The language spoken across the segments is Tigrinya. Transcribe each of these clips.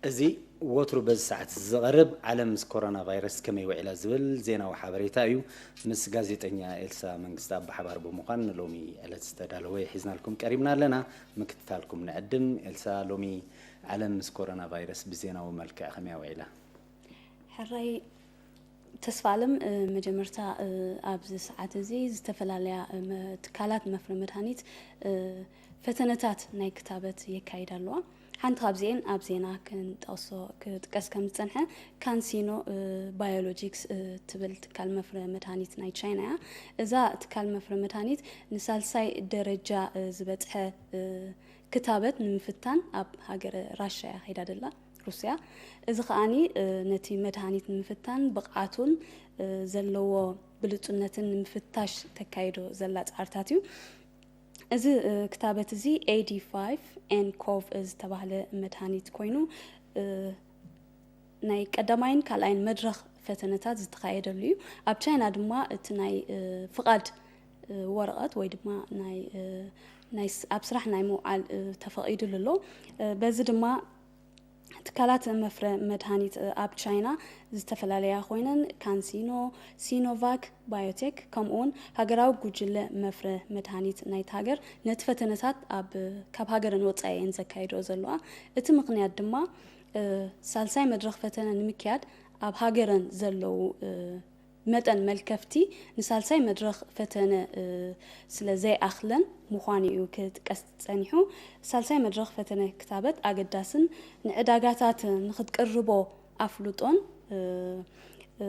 እዚ ወትሩ በዚ ሰዓት ዝቐርብ ዓለም ምስ ኮሮና ቫይረስ ከመይ ውዒላ ዝብል ዜናዊ ሓበሬታ እዩ። ምስ ጋዜጠኛ ኤልሳ መንግስቲ ብሓባር ብምዃን ንሎሚ ዕለት ዝተዳለወ ሒዝናልኩም ቀሪብና ኣለና። ምክትታልኩም ንዕድም። ኤልሳ፣ ሎሚ ዓለም ምስ ኮሮና ቫይረስ ብዜናዊ መልክዕ ከመይ ውዒላ? ሕራይ ተስፋ ኣለም፣ እ፣ መጀመርታ፣ እ፣ ኣብዚ ሰዓት እዚ ዝተፈላለያ፣ እ፣ መ- ትካላት መፍረ መድሃኒት፣ እ፣ ፈተነታት ናይ ክታበት የካይዳ ኣለዋ። ሓንቲ ካብዚኤን ኣብ ዜና ክንጠቕሶ ክጥቀስ ከም ዝጸንሐ ካንሲኖ፣ እ፣ ባዮሎጂክስ፣ እ፣ ትብል ትካል መፍረ መድሃኒት ናይ ቻይና እያ። እዛ ትካል መፍረ መድሃኒት ንሳልሳይ ደረጃ፣ እ፣ ዝበጽሐ፣ እ፣ ክታበት ንምፍታን ኣብ ሃገረ ራሻ እያ ከይዳ ደላ። ሩስያ። እዚ ከኣኒ፣ እ፣ ነቲ መድሃኒት ንምፍታን ብቕዓቱን፣ እ፣ ዘለዎ ብሉጽነትን ንምፍታሽ ተካይዶ ዘላ ጻዕርታት እዩ። እዚ፣ እ፣ ክታበት እዚ ኤ ዲ ፋይቭ ኤን ኮቭ ዝተባህለ መድሃኒት ኮይኑ፣ እ፣ ናይ ቀዳማይን ካልኣይን መድረኽ ፈተነታት ዝተኻየደሉ እዩ። ኣብ ቻይና ድማ እቲ ናይ፣ እ፣ ፍቓድ፣ እ፣ ወረቐት ወይ ድማ ናይ፣ እ፣ ናይ ስ- ኣብ ስራሕ ናይ ምውዓል፣ እ፣ ተፈቒዱሉ ኣሎ። እ፣ በዚ ድማ ትካላት መፍረ መድሃኒት፣ እ፣ ኣብ ቻይና ዝተፈላለያ ኮይነን፣ ካንሲኖ፣ ሲኖቫክ ባዮቴክ፣ ከምኡውን ሃገራዊ ጉጅለ መፍረ መድሃኒት ናይቲ ሃገር ነቲ ፈተነታት ኣብ ካብ ሃገረን ወጻኢ እየን ዘካይድኦ ዘለዋ። እቲ ምኽንያት ድማ፣ እ፣ ሳልሳይ መድረኽ ፈተነ ንምክያድ ኣብ ሃገረን ዘለዉ፣ እ፣ መጠን መልከፍቲ ንሳልሳይ መድረኽ ፈተነ፣ እ፣ ስለ ዘይኣኽለን ምዃኑ እዩ ክጥቀስ ጸኒሑ። ሳልሳይ መድረኽ ፈተነ ክታበት ኣገዳስን ንዕዳጋታት ንኽትቅርቦ ኣፍልጦን፣ እ፣ እ፣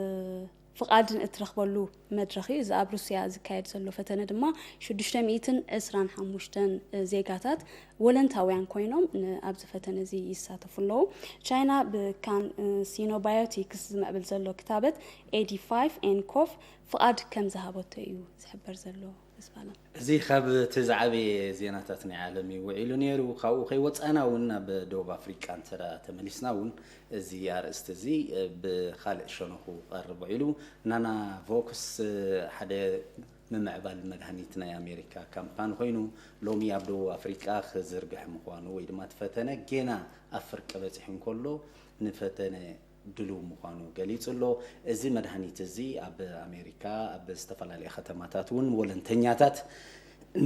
ፍቓድን እትረኽበሉ መድረኽ እዩ። እዚ ኣብ ሩስያ ዝካየድ ዘሎ ፈተነ ድማ ሽዱሽተ ሚእትን ዕስራን ሓሙሽተን ዜጋታት ወለንታውያን ኮይኖም ን- ኣብዚ ፈተነ እዚ ይሳተፉ ኣለዉ። ቻይና ብካን፣ እ፣ ሲኖባዮቲክስ ዝምዕብል ዘሎ ክታበት ኤ ዲ ፋይቭ ኤን ኮቭ ፍቓድ ከም ዝሃበቶ እዩ ዝሕበር ዘሎ። ተስፋለም። እዚ ካብ እቲ ዝዓበየ ዜናታት ናይ ዓለም እዩ ውዒሉ ነይሩ። ካብኡ ከይወፃእና እውን ናብ ደቡብ ኣፍሪቃ እንተ ደኣ ተመሊስና እውን እዚ ኣርእስቲ እዚ ብኻልእ ሸነኹ ክቐርብ ውዒሉ። ናና ቮክስ ሓደ ምምዕባል መድሃኒት ናይ ኣሜሪካ ካምፓኒ ኮይኑ ሎሚ ኣብ ደቡብ ኣፍሪቃ ክዝርግሕ ምዃኑ ወይ ድማ እቲ ፈተነ ጌና ኣብ ፍርቂ በፂሑ እንከሎ ንፈተነ ድሉው ምዃኑ ገሊጹ ኣሎ። እዚ መድሃኒት እዚ ኣብ ኣሜሪካ ኣብ ዝተፈላለያ ከተማታት እውን ወለንተኛታት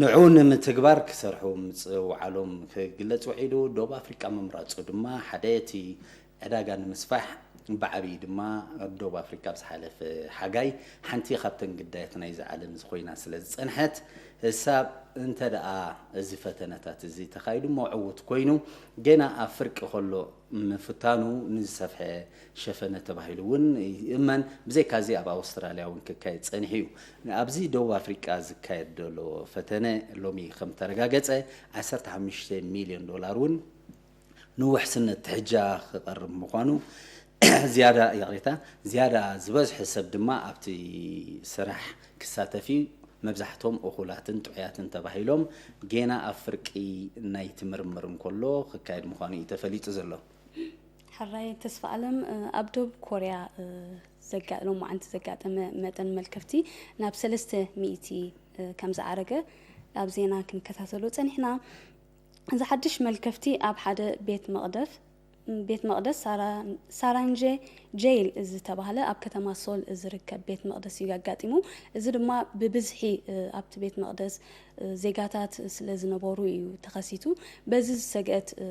ንዑ ንምትግባር ክሰርሑ ምጽውዓሎም ክግለጽ ውዒሉ። ደቡብ ኣፍሪቃ ምምራጹ ድማ ሓደ እቲ ዕዳጋ ንምስፋሕ ብዓብዪ ድማ ኣብ ደቡብ ኣፍሪቃ ኣብ ዝሓለፈ ሓጋይ ሓንቲ ካብተን ግዳያት ናይዚ ዓለም እዚ ኮይና ስለ ዝጸንሐት እሳብ እንተ ደኣ እዚ ፈተነታት እዚ ተኻይዱ እሞ ዕዉት ኮይኑ ጌና ኣብ ፍርቂ ከሎ ምፍታኑ ንዝሰፍሐ ሸፈነ ተባሂሉ እውን ይእመን። ብዘይካዚ ኣብ ኣውስትራልያ እውን ክካየድ ጸኒሑ እዩ። ኣብዚ ደቡብ ኣፍሪቃ ዝካየድ ዘሎ ፈተነ ሎሚ ከም ተረጋገጸ ዓሰርተ ሓሙሽተ ሚልዮን ዶላር እውን ንውሕስነት ትሕጃ ክቐርብ ምዃኑ ዝያዳ ይቕሬታ ዝያዳ ዝበዝሐ ሰብ ድማ ኣብቲ ስራሕ ክሳተፍ እዩ። መብዛሕቶም እኹላትን ጥዑያትን ተባሂሎም ጌና ኣብ ፍርቂ ናይቲ ምርምር እንከሎ ክካየድ ምዃኑ እዩ ተፈሊጡ ዘሎ። ሕራይ ተስፋ ኣለም፣ እ፣ ኣብ ደቡብ ኮርያ፣ እ፣ ዘጋ- ሎማዓንቲ ዘጋጠመ መጠን መልከፍቲ ናብ ሰለስተ ሚእቲ፣ እ፣ ከም ዝዓረገ ኣብ ዜና ክንከታተሎ ጸኒሕና። እዚ ሓድሽ መልከፍቲ ኣብ ሓደ ቤት መቕደፍ ቤት መቕደስ ሳራ- ሳራንጄ ጄይል ዝተባህለ ኣብ ከተማ ሶል ዝርከብ ቤት መቕደስ እዩ ኣጋጢሙ። እዚ ድማ ብብዝሒ፣ እ፣ ኣብቲ ቤት መቕደስ፣ እ፣ ዜጋታት ስለ ዝነበሩ እዩ ተኸሲቱ። በዚ ዝሰግአት፣ እ፣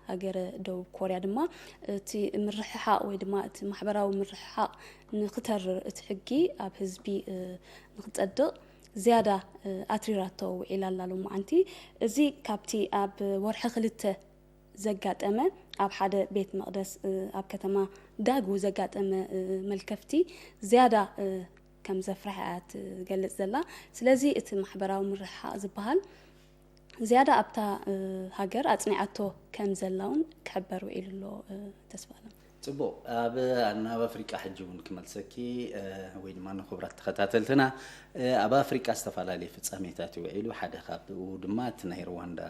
ሃገረ ደቡብ ኮርያ ድማ እቲ ምርሕሓቕ ወይ ድማ እቲ ማሕበራዊ ምርሕሓቕ ንክተርር እቲ ሕጊ ኣብ ህዝቢ፣ እ፣ ንክጸድቕ ዝያዳ፣ እ፣ ኣትሪራቶ ውዒላ ኣላ ሎማዓንቲ። እዚ ካብቲ ኣብ ወርሒ ክልተ ዘጋጠመ ኣብ ሓደ ቤት መቕደስ፣ እ፣ ኣብ ከተማ ዳጉ ዘጋጠመ፣ እ፣ መልከፍቲ ዝያዳ፣ እ፣ ከም ዘፍርሐ እያ ትገልጽ ዘላ። ስለዚ እቲ ማሕበራዊ ምርሕሓቕ ዝበሃል ዝያዳ ኣብታ፣ እ፣ ሃገር ኣጽኒዓቶ ከም ዘላ እውን ክሕበር ውዒሉ ኣሎ፣ እ፣ ተስፋ ኣለም። ጽቡቕ። ኣብ ናብ ኣፍሪቃ ሕጂ እውን ክመልሰኪ፣ እ፣ ወይ ድማ ንክቡራት ተኸታተልትና፣ እ፣ ኣብ ኣፍሪቃ ዝተፈላለዩ ፍጻሜታት ይውዒሉ። ሓደ ካብኡ ድማ እቲ ናይ ሩዋንዳ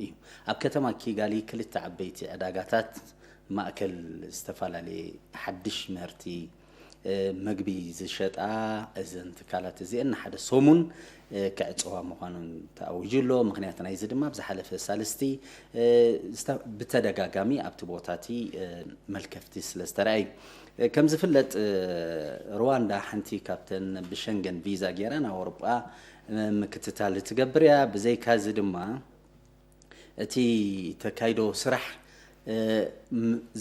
እዩ። ኣብ ከተማ ኪጋሊ ክልተ ዓበይቲ ዕዳጋታት ማእከል ዝተፈላለየ ሓድሽ ምህርቲ መግቢ ዝሸጣ እዘን ትካላት እዚአን ንሓደ ሰሙን ክዕፀዋ ምዃኑን ተኣዊጁ ኣሎ። ምኽንያት ናይዚ ድማ ብዝሓለፈ ሳልስቲ ብተደጋጋሚ ኣብቲ ቦታ እቲ መልከፍቲ ስለ ዝተረኣዩ። ከም ዝፍለጥ ሩዋንዳ ሓንቲ ካብተን ብሸንገን ቪዛ ገይራ ናብ ኣውሮጳ ምክትታል ትገብር እያ። ብዘይካዚ ድማ እቲ ተካይዶ ስራሕ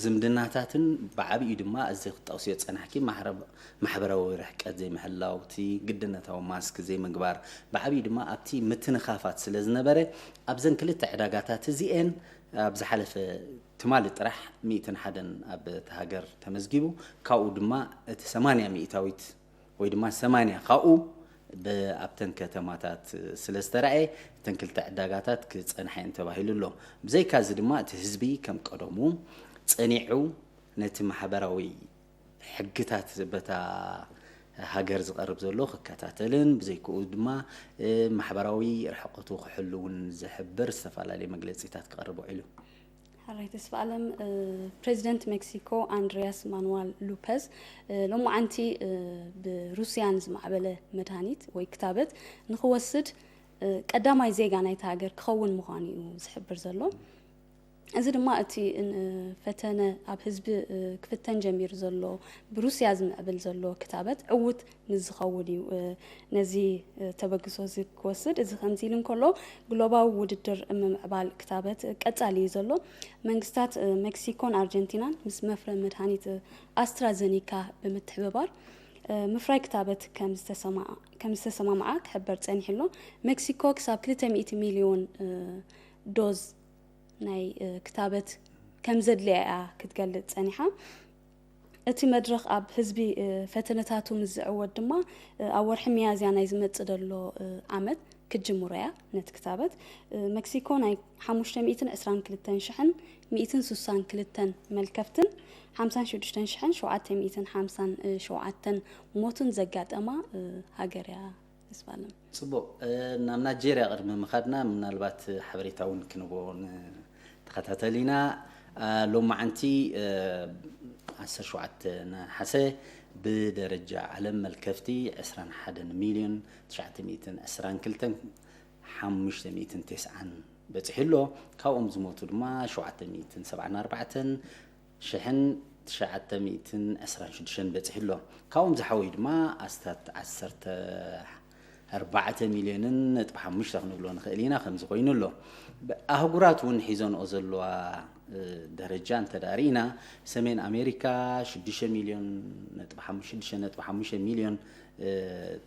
ዝምድናታትን ብዓብዩ ድማ እዚ ክጠቕስዮ ዝጸናሕኪ ማሕበራዊ ርሕቀት ዘይምሕላው፣ እቲ ግድነታዊ ማስክ ዘይምግባር ብዓብዩ ድማ ኣብቲ ምትንኻፋት ስለ ዝነበረ ኣብዘን ክልተ ዕዳጋታት እዚኤን ኣብ ዝሓለፈ ትማሊ ጥራሕ ሚእትን ሓደን ኣብ እቲ ሃገር ተመዝጊቡ። ካብኡ ድማ እቲ ሰማንያ ሚእታዊት ወይ ድማ ሰማንያ ካብኡ ኣብተን ከተማታት ስለ ዝተረኣየ እተን ክልተ ዕዳጋታት ክፀንሐ እየን ተባሂሉ ኣሎ። ብዘይካዚ ድማ እቲ ህዝቢ ከም ቀደሙ ፀኒዑ ነቲ ማሕበራዊ ሕግታት በታ ሃገር ዝቐርብ ዘሎ ክከታተልን ብዘይክኡ ድማ ማሕበራዊ ርሕቀቱ ክሕሉ እውን ዝሕብር ዝተፈላለዩ መግለፂታት ክቐርብ ውዒሉ። ሕራይ ተስፋ ኣለም። ፕሬዚደንት ሜክሲኮ ኣንድሪያስ ማኑዋል ሉፐዝ ሎማዓንቲ ብሩስያ ንዝማዕበለ መድሃኒት ወይ ክታበት ንክወስድ ቀዳማይ ዜጋ ናይቲ ሃገር ክኸውን ምዃኑ እዩ ዝሕብር ዘሎ። እዚ ድማ እቲ ፈተነ ኣብ ህዝቢ ክፍተን ጀሚሩ ዘሎ ብሩስያ ዝምዕብል ዘሎ ክታበት ዕውት ንዝኸውን እዩ ነዚ ተበግሶ እዚ ክወስድ። እዚ ከምዚ ኢሉ እንከሎ ግሎባዊ ውድድር ምምዕባል ክታበት ቀጻሊ እዩ ዘሎ። መንግስታት ሜክሲኮን ኣርጀንቲናን ምስ መፍረ መድሃኒት ኣስትራዘኒካ ብምትሕብባር ምፍራይ ክታበት ከም ዝተሰማምዓ ክሕበር ጸኒሑ ኣሎ። ሜክሲኮ ክሳብ ክልተ ሚእቲ ሚልዮን ዶዝ ናይ ክታበት ከም ዘድልያ እያ ክትገልጽ ጸኒሓ። እቲ መድረኽ ኣብ ህዝቢ ፈተነታቱ ምስ ዝዕወት ድማ ኣብ ወርሒ ሚያዝያ ናይ ዝመጽእ ዘሎ ዓመት ክትጅምሮ እያ ነቲ ክታበት። ሜክሲኮ ናይ ሓሙሽተ ሚእትን ዕስራን ክልተን ሽሕን ሚእትን ስሳን ክልተን መልከፍትን ሓምሳን ሽዱሽተን ሽሕን ሸውዓተ ሚእትን ሓምሳን ሸውዓተን ሞትን ዘጋጠማ ሃገር እያ። ተስፋ ኣለም። ፅቡቕ። ናብ ናይጄርያ ቅድሚ ምኻድና ምናልባት ሓበሬታ እውን ክንቦ ንተኸታተል ኢና። ሎማዓንቲ ዓሰርተ ሸውዓተ ነሓሰ ብደረጃ ዓለም መልከፍቲ ዕስራን ሓደን ሚልዮን ትሽዓተ ሚእትን ዕስራን ክልተን ሓሙሽተ ሚእትን ተስዓን በፂሑ ኣሎ። ካብኦም ዝሞቱ ድማ ሸውዓተ ሚእትን ሰብዓን ኣርባዕተን ሽሕን ትሽዓተ ሚእትን ዕስራን ሽዱሽተን በፂሑ ኣሎ። ካብኦም ዝሓወዩ ድማ ኣስታት ዓሰርተ ኣርባዕተ ሚልዮንን ነጥቢ ሓሙሽተ ክንብሎ ንኽእል ኢና ከምዚ ኮይኑ ኣሎ። ኣህጉራት እውን ሒዘንኦ ዘለዋ ደረጃ እንተዳ ርኢና ሰሜን ኣሜሪካ ሽዱሽተ ሚልዮን ነጥቢ ሓሙሽተ ሚልዮን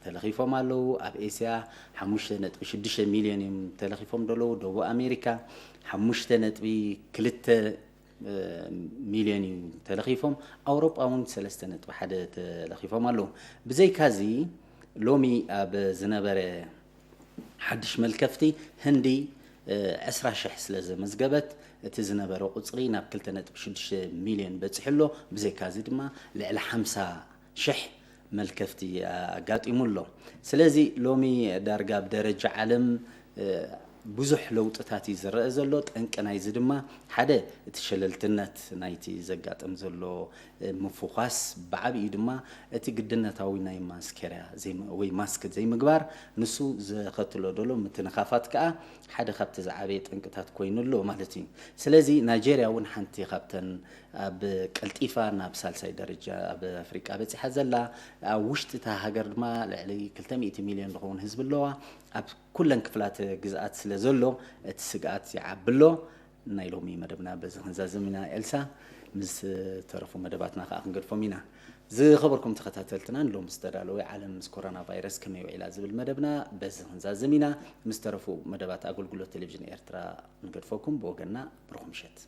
ተለኺፎም ኣለዉ። ኣብ ኤስያ ሓሙሽተ ነጥቢ ሽዱሽተ ሚልዮን እዮም ተለኺፎም ዘለዉ። ደቡብ ኣሜሪካ ሓሙሽተ ነጥቢ ክልተ ሚልዮን እዩ ተለኺፎም። ኣውሮጳ እውን ሰለስተ ነጥቢ ሓደ ተለኺፎም ኣለዉ። ብዘይካዚ ሎሚ ኣብ ዝነበረ ሓድሽ መልከፍቲ ህንዲ ዕስራ ሽሕ ስለ ዘመዝገበት እቲ ዝነበረ ቁፅሪ ናብ ክልተ ነጥቢ ሽዱሽተ ሚልዮን በፂሑ ኣሎ። ብዘይካዚ ድማ ልዕሊ ሓምሳ ሽሕ መልከፍቲ ኣጋጢሙ ኣሎ። ስለዚ ሎሚ ዳርጋ ኣብ ደረጃ ዓለም ብዙሕ ለውጥታት እዩ ዝረአ ዘሎ። ጠንቂ ናይዚ ድማ ሓደ እቲ ሸለልትነት ናይቲ ዘጋጥም ዘሎ ምፍዃስ ብዓብዩ ድማ እቲ ግድነታዊ ናይ ማስኬርያ ወይ ማስክ ዘይምግባር ንሱ ዘኸትሎ ዘሎ ምትንኻፋት ከዓ ሓደ ካብቲ ዝዓበየ ጠንቅታት ኮይኑ ኣሎ ማለት እዩ። ስለዚ ናይጄርያ እውን ሓንቲ ካብተን ኣብ ቀልጢፋ ናብ ሳልሳይ ደረጃ ኣብ ኣፍሪቃ በፂሓ ዘላ ኣብ ውሽጢ እታ ሃገር ድማ ልዕሊ ክልተ ሚእቲ ሚልዮን ዝኸውን ህዝቢ ኣለዋ። ኣብ ኩለን ክፍላት ግዝኣት ስለ ዘሎ እቲ ስግኣት ይዓቢ ኣሎ። ናይ ሎሚ መደብና በዚ ክንዛዝም ኢና ኤልሳ። ምስ ተረፉ መደባትና ከዓ ክንገድፎም ኢና። ዝኸበርኩም ተኸታተልትና ንሎም ዝተዳለወ ዓለም ምስ ኮሮና ቫይረስ ከመይ ውዒላ ዝብል መደብና በዚ ክንዛዝም ኢና። ምስ ተረፉ መደባት ኣገልግሎት ቴሌቪዥን ኤርትራ ንገድፈኩም። ብወገንና ብሩኽ ምሸት።